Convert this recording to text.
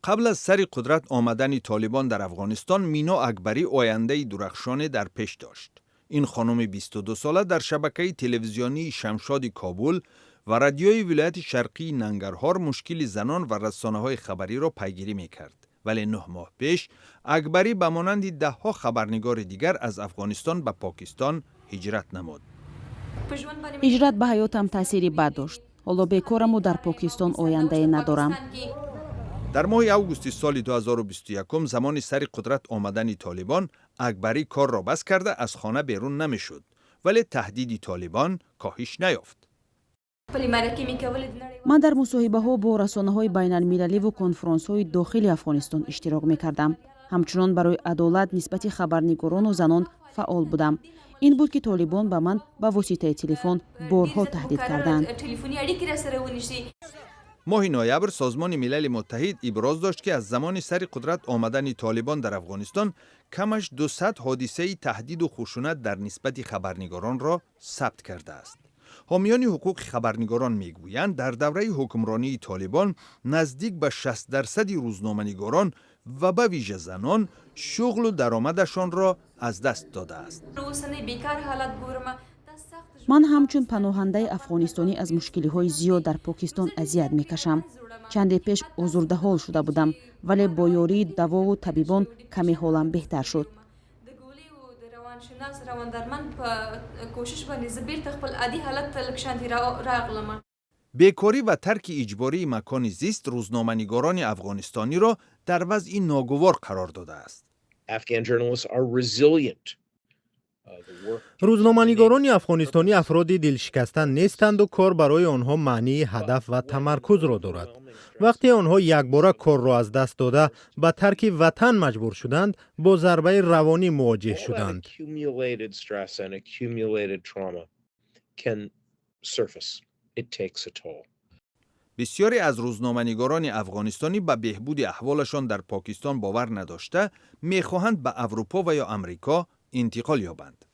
Қабл аз сари қудрат омадани Толибон дар Афғонистон, Мино Акбарӣ ояндаи дурахшоне дар пеш дошт. Ин хонуми 22 сола дар шабакаи телевизионии Шамшоди Кобул ва радиои вилояти шарқии Нангарҳор мушкили занон ва расонаҳои хабариро пайгирӣ мекард. Вале 9 моҳ пеш Акбарӣ ба монанди даҳҳо хабарнигори дигар аз Афғонистон ба Покистон ҳиҷрат намуд. Ҳиҷрат ба ҳаётам таъсири бад дошт. Ҳоло бекораму дар Покистон ояндае надорам. Дар моҳи августи соли 2021, замони сари қудрат омадани Толибон, Акбарӣ корро бас карда, аз хона берун намешуд. Вале таҳдиди Толибон коҳиш наёфт. Ман дар мусоҳибаҳо бо расонаҳои байналмилаливу конфронсҳои дохили Афғонистон иштирок мекардам. Ҳамчунон барои адолат нисбати хабарнигорону занон фаъол будам. Ин буд, ки Толибон ба ман ба воситаи телефон борҳо таҳдид карданд. Моҳи ноябр Созмони Милали Муттаҳид иброз дошт, ки аз замони сари қудрат омадани Толибон дар Афғонистон камаш 200 ҳодисаи таҳдиду хушунат дар нисбати хабарнигоронро сабт кардааст. Ҳомиёни ҳуқуқи хабарнигорон мегӯянд, дар давраи ҳукмронии Толибон наздик ба 60 дарсади рӯзноманигорон ва ба вижа занон шуғлу даромадашонро аз даст додааст. Ман ҳамчун паноҳандаи афғонистонӣ аз мушкилиҳои зиёд дар Покистон азият мекашам. Чанде пеш озурдаҳол шуда будам, вале бо ёрии давову табибон каме ҳолам беҳтар шуд. روانشناس رواندرمن په کوشش باندې زه بیرته خپل عادي حالت ته لږ شانتې راغلم. Бекорӣ ва тарки иҷбории макони зист рӯзноманигорони афғонистониро дар вазъи ногувор қарор додааст. Afghan journalists are resilient. Рӯзноманигорони афғонистонӣ афроди дилшикаста нестанду кор барои онҳо маънии ҳадаф ва тамаркузро дорад. Вақте онҳо якбора корро аз даст дода, ба тарки ватан маҷбур шуданд, бо зарбаи равонӣ мувоҷеҳ All that шуданд. accumulated stress and accumulated trauma can surface. It takes a toll. Бисёре аз рӯзноманигорони афғонистонӣ ба беҳбуди аҳволашон дар Покистон бовар надошта, мехоҳанд ба Аврупо ва ё Амрико интиқол ёбанд.